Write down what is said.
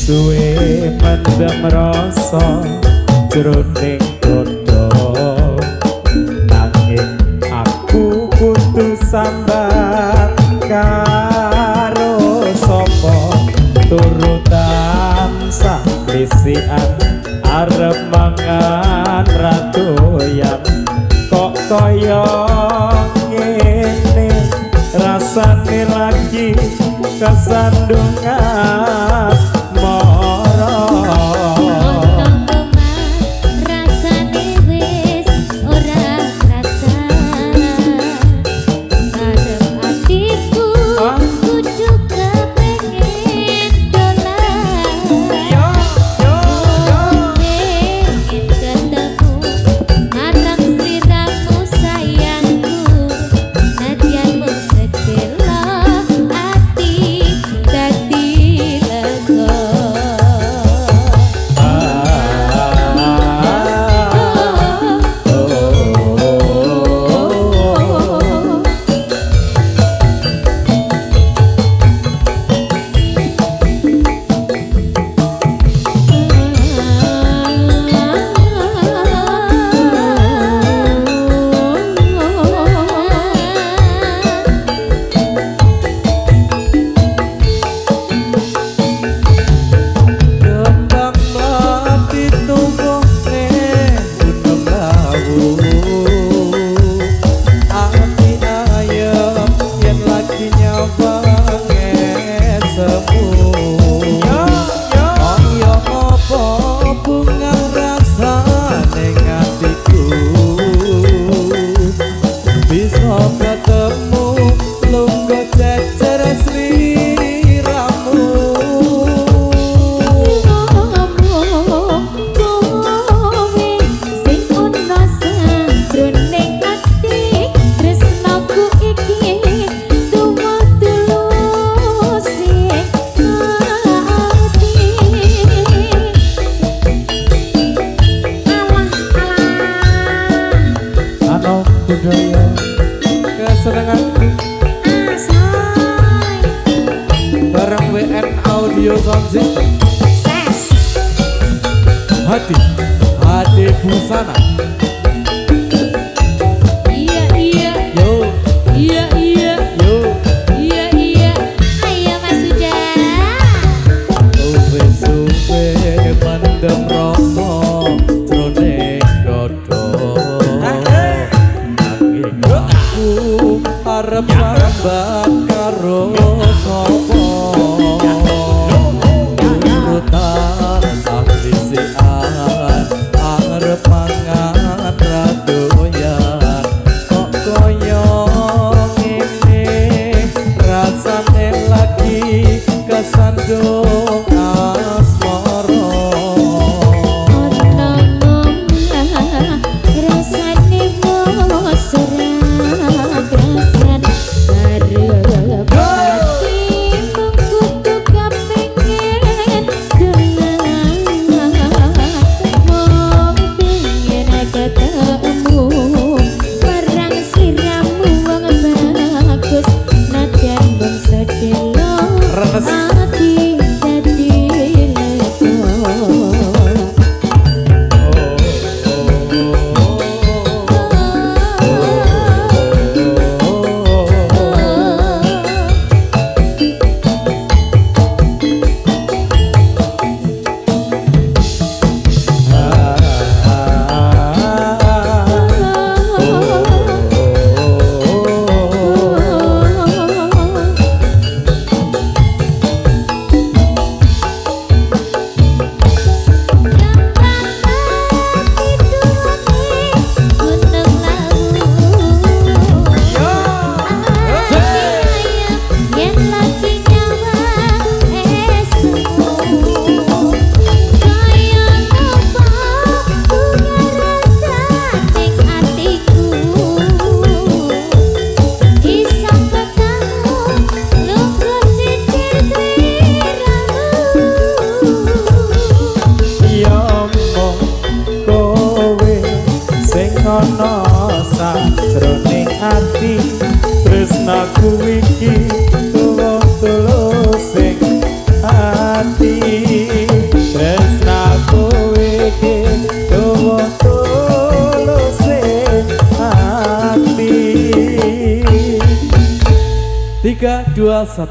Suwe mendem rasa jroning dada, nanging aku kudu sambat karo sapa? Turu tansah klisikan, arep mangan ra doyan, kok kaya ngene rasane lagi kesandung asmara. Ana omah rasane wis ora krasan, karep atiku Ah. kudu kepengin dolan. Yo yo yo. Pengen ketemu marang sliramu sayangku, nadyan mung sedelo ati dadi lega. Ah, oh, oh. Kembang mlati tumbuh ning Gunung Lawu, ati ayem yen lagi nyawang semu. Yo yo. Kaya apa bunga rasane atiku, bisa ketemu lungguh jejer sliramu. Ngomong kowe sing ana sajroning ati, tresnaku iki tuwa tulus ing ati. Alah alah. Anom budaya kesenangan asai bareng WN Audio Sound System. Ses. Hati Hati Busana. Iya iya. Yo. Iya iya. Yo. Iya iya, ayo Mas Uda. Suwe suwe mendem rasa jroning dada, nanging aku arep sambat karo sapa? Turu tansah klisikan, arep mangan ra doyan, kok kaya ngene rasane lagi kesandung asmara. Ana omah rasane wis ora krasan, karep ati mung kudu kepengin dolan, mung pengen ketemu marang sliramu wong bagus, nadyan mung sedelo Renes. Ati dadi lega. Oh, oh, oh, oh. Ah, oh, Yo. Yen lagi nyawang esmu, kaya nopo bunga rasa ning atiku, iso ketemu lungguh jejer sliramu. Ya mung kowe sing ana sajroning ati, tresnaku iki tulung tulus sing ati. 3, 2, 1.